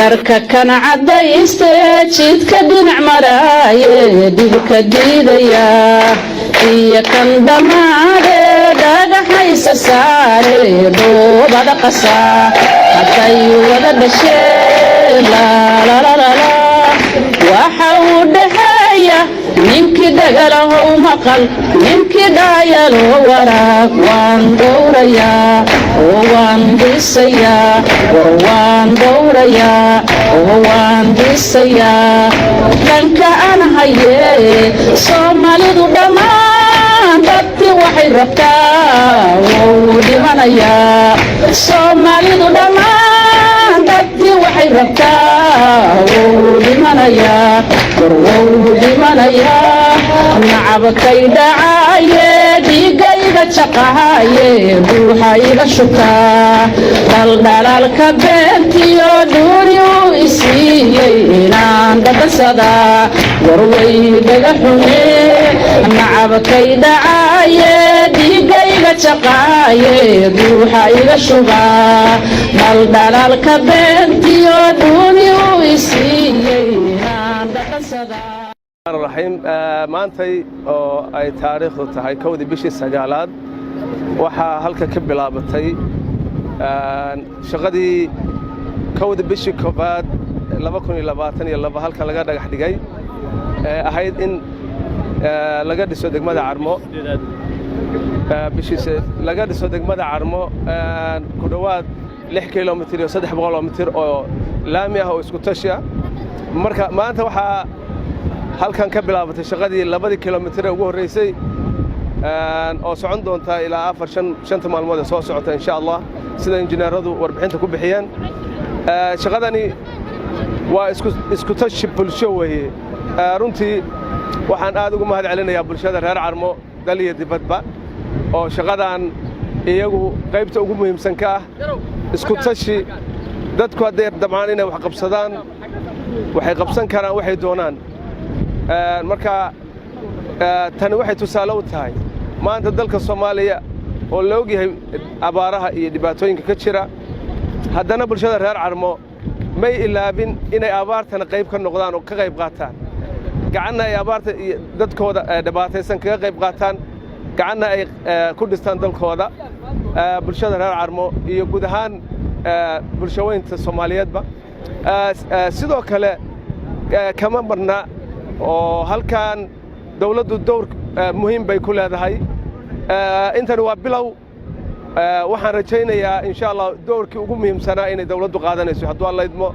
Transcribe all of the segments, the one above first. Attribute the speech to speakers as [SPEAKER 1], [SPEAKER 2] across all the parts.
[SPEAKER 1] Dharka kana cadayste, jidka dhinac maraaye, dhibka diidaya iyo kan dhammaade, dhagaxaysa saare, dhoobada qasaa, hadday wada dhasheen, waxa uu dhaxeeya ninkii dhagalahow maqal, ninkii dhaayaloo waraag. Waan dhowrayaa oo waan dhisayaa, war waan dhowrayaa oo waan dhisayaa dhanka aan hayee. Soomaalidu dhammaan dhabti waxay rabtaa, wou dhimanayaa. Soomaalidu dhammaan dhabti waxay rabtaa, wou dhimanayaa, war wou dhimanayaa. Nacabkay dhacaaye, dhiigayga jaqahaye, buuxa iga shubtaa, dhaldhalaalka beentiyo dhuuni uu isiiyey inaan dhadhansadaa, warway dhaga xume. Nacabkay dhacaaye, dhiigayga jaqaaye, buuxa iga shubaa, dhaldhalaalka beentiyo dhuuni uu isiiyey inaan dhadhansadaa.
[SPEAKER 2] Raxiim, maantay oo ay taariikhdu tahay 1dii bishii 9aad, waxaa halka ka bilaabatay shaqadii 1da bishii 1aad 2022 halkan laga dhagax dhigay ee ahayd in laga dhiso degmada Carmo, bishii laga dhiso degmada Carmo ku dhowaad 6 kilomitir iyo 300 mitir oo laami ah oo isku tashi ah. Marka maanta waxaa halkan ka bilaabatay shaqadii 2dii kilomitir ee ugu horreysay oo socon doonta ilaa afar shan shanta maalmood ee soo socota, insha Allah, sida injineeradu warbixinta ku bixiyeen. Shaqadani waa isku tashi bulsho weeye. Runtii waxaan aad ugu mahad celinayaa bulshada reer Carmo, dal iyo dibadba, oo shaqadan iyagu qaybta ugu muhiimsan ka ah. Isku tashi, dadku hadday dabcaan inay wax qabsadaan, waxay qabsan karaan waxay doonaan. Marka tani waxay tusaale u tahay maanta dalka Soomaaliya oo la og yahay abaaraha iyo dhibaatooyinka ka jira, haddana bulshada reer Carmo may ilaabin inay abaartana qayb ka noqdaan oo ka qayb qaataan, gacanna ay abaarta iyo dadkooda dhibaataysan kaga qayb qaataan, gacanna ay ku dhistaan dalkooda. Bulshada reer Carmo iyo guud ahaan bulshaweynta Soomaaliyeedba sidoo kale kama marna, oo halkan dawladdu dowr muhiim bay ku leedahay. Intani waa bilow. Waxaan rajaynayaa, insha Allah, dowrkii ugu muhiimsanaa inay dawladdu qaadanayso, hadduu Alla idmo,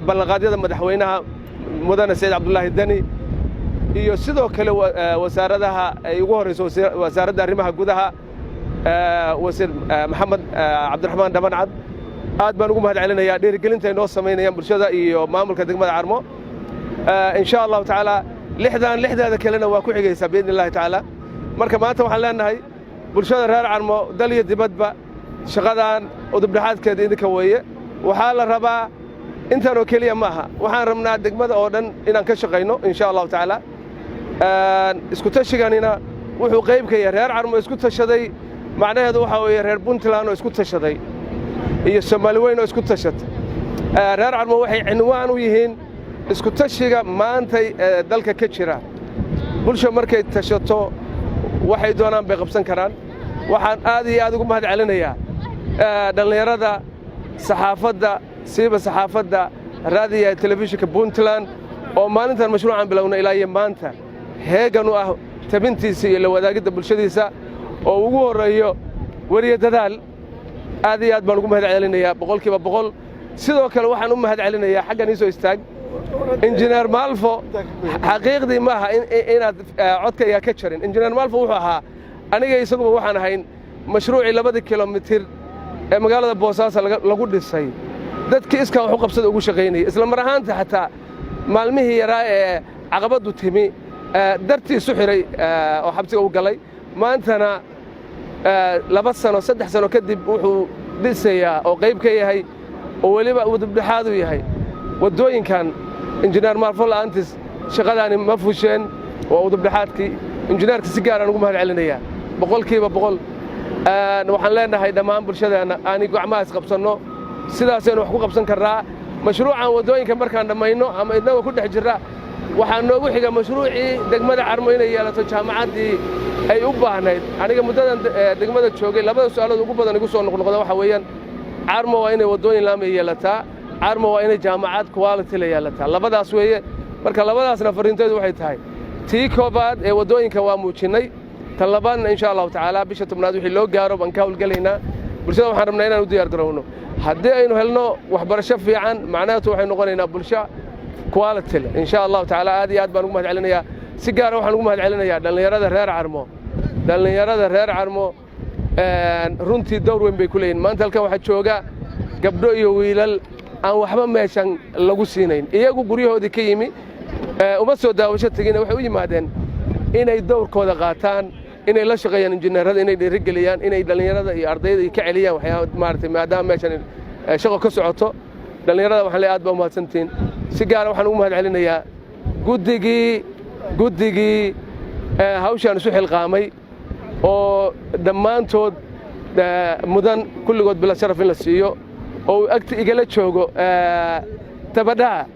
[SPEAKER 2] ballanqaadyada madaxweynaha mudane Saciid Cabdullaahi Deni iyo sidoo kale wasaaradaha ay ugu horrayso Wasaaradda Arrimaha Gudaha, Wasiir Maxamed Cabdiraxmaan Dhabancad. Aad baan ugu mahad celinayaa dhiirigelinta ay noo samaynayaan bulshada iyo maamulka degmada Carmo. Insha Allahu tacaala, lixdan lixdeeda kalena waa ku xigaysaa, biidni Illahi tacaala. Marka maanta waxaan leenahay bulshada reer Carmo, dal iyo dibadba, shaqadan udubdhexaadkeeda idinka weeye. Waxaa la rabaa intan oo keliya ma aha, waxaan rabnaa degmada oo dhan inaan ka shaqayno, insha Allahu tacaala. Isku tashiganina wuxuu qayb ka yahay reer Carmo isku tashaday. Macnaheedu waxaa weeye reer Puntland oo isku tashaday iyo Soomaali weyn oo isku tashatay. Reer Carmo waxay cinwaan u yihiin isku tashiga maantay ee dalka ka jira. Bulsha markay tashato, waxay doonaan bay qabsan karaan. Waxaan aad iyo aad ugu mahad celinayaa dhallinyarada saxaafadda, siiba saxaafadda raadiyaha telefishinka Puntland, oo maalintan mashruucan bilowna ilaa iyo maanta heegan u ah tabintiisa iyo la wadaagidda bulshadiisa, oo ugu horreeyo weriye Dadaal. Aad iyo aad baan ugu mahad celinayaa 100%. Sidoo kale waxaan u mahad celinayaa, xaggan iisoo istaag, Injineer Maalfo. Xaqiiqdii maaha inaad codkayga ka jarin. Injineer Maalfo wuxuu ahaa, aniga isaguba waxaan ahayn mashruucii 2dii kilomitir ee magaalada Boosaaso lagu dhisay dadkii iskaa wax u qabsada ugu shaqaynayay. Isla mar ahaanta xataa maalmihii yaraa ee caqabaddu timi dartiisu xidhay oo xabsiga u galay. Maantana 2 sano, 3 sano kadib, wuxuu dhisayaa oo qayb ka yahay oo weliba uu dibdhexaad u yahay waddooyinkan. Injineer Maalfo la'aantiis shaqadaani ma fusheen. Waa udubdhexaadkii. Injineerka si gaaraan ugu mahad celinayaa 100%. Waxaan leenahay dhammaan bulshadeenna aani gacmaha isqabsanno, sidaasaynu wax ku qabsan karnaa. Mashruucan waddooyinka markaan dhammayno ama idnagoo ku dhex jirra, waxaa noogu xiga mashruucii degmada Carmo inay yeelato jaamacaddii ay u baahnayd. Aniga muddadan degmada joogay, labada su'aalood ugu badan igu soo noqnoqda waxa weeyaan: Carmo waa inay waddooyin laami yeelataa, Carmo waa inay jaamacad quality la yeelataa. Labadaas weeye. Marka labadaasna farriinteedu waxay tahay: tii koobaad ee waddooyinka waa muujinnay, tan labaadna, insha Allahu tacaala, bisha 10aad wixii loo gaaro baan ka hawlgelaynaa. Bulshada waxaan rabnaa inaan u diyaar garowno. Haddii aynu helno waxbarasho fiican, macnaheetu waxay noqonaynaa bulsho quality leh, insha Allahu tacaala. Aad iyo aad baan ugu mahad celinayaa. Si gaara waxaan ugu mahad celinayaa dhallinyarada reer Carmo. Dhallinyarada reer Carmo runtii dowr weyn bay ku leeyihin. Maanta halkan waxaa jooga gabdho iyo wiilal aan waxba meeshan lagu siinayn, iyagu guryahoodii ka yimi, uma soo daawasho tegina. Waxay u yimaadeen inay dowrkooda qaataan, inay la shaqeeyaan injineerada, inay dhiirigeliyaan, inay dhallinyarada iyo ardayda ka celiyaan waxyaaba maaragtay, maadaama meeshan shaqo ka socoto. Dhallinyarada waxaan leeyahay, aad baa umahadsantihiin. Si gaara waxaan ugu mahad celinayaa guddigii hawshaan isu xilqaamay oo dhammaantood mudan kulligood bila sharaf in la siiyo, oo uu agta igala joogo tabadhaha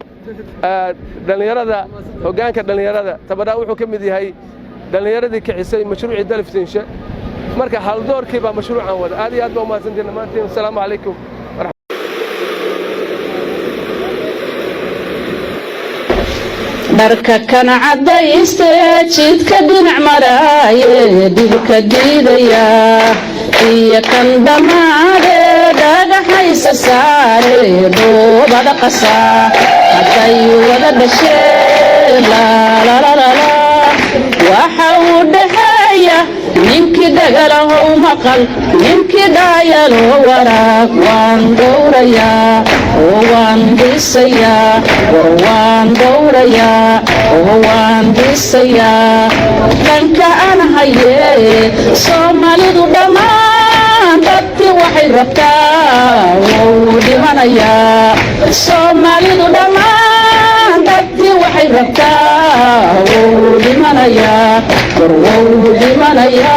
[SPEAKER 2] dhallinyarada, hoggaanka dhallinyarada. Tabadhaha wuxuu ka mid yahay dhallinyaradii kicisay mashruucii Daliftiinshe. Marka haldoorkii baa mashruucan wada. Aad iyo aad baa umahadsantihin dhammaantiin. Asalaamu calaykum.
[SPEAKER 1] Dharka kana caddayste, jidka dhinac maraaye, dhibka diidaya iyo kan dhammaade, dhagaxaysa saare, dhoobada qasaa, hadday wada dhasheen, waxa uu dhaxeeya ninkii dhagalahow maqal, ninkii dhaayaloo waraag. Waan dhowrayaa oo waan dhisayaa, war waan dhowrayaa oo waan dhisayaa dhanka aan hayee. Soomaalidu dhammaan dhabti waxay rabtaa, wou dhimanayaa. Soomaalidu dhammaan dhabti waxay rabtaa, wou dhimanayaa, war wou dhimanayaa.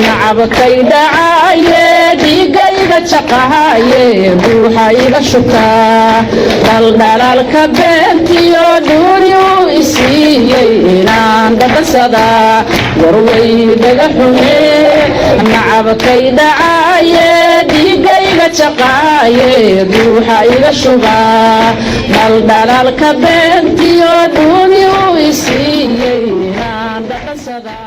[SPEAKER 1] Nacabkay dhacaaye, dhiigayga jaqahaye, buuxa iga shubtaa, dhaldhalaalka beentiyo dhuuni uu isiiyey inaan dhadhansadaa, warway dhaga xume. Nacabkay dhacaaye, dhiigayga jaqaaye, buuxa iga shubaa, dhaldhalaalka beentiyo dhuuni uu isiiyey inaan dhadhansadaa.